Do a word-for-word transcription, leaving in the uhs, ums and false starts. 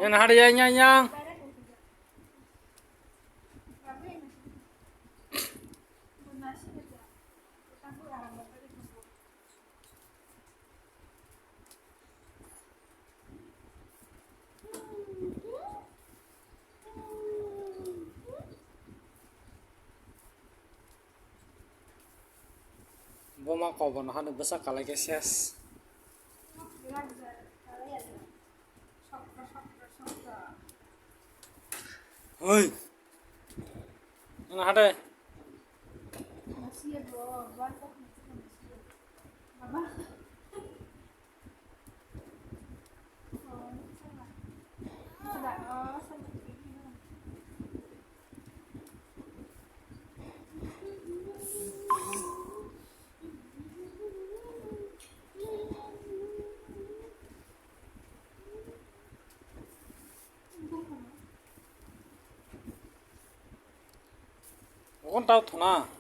Yang hari yang yang yang. Boma kobono hano bwsa kalai khe ses. Hoi. Ano hade. Okon tao thona.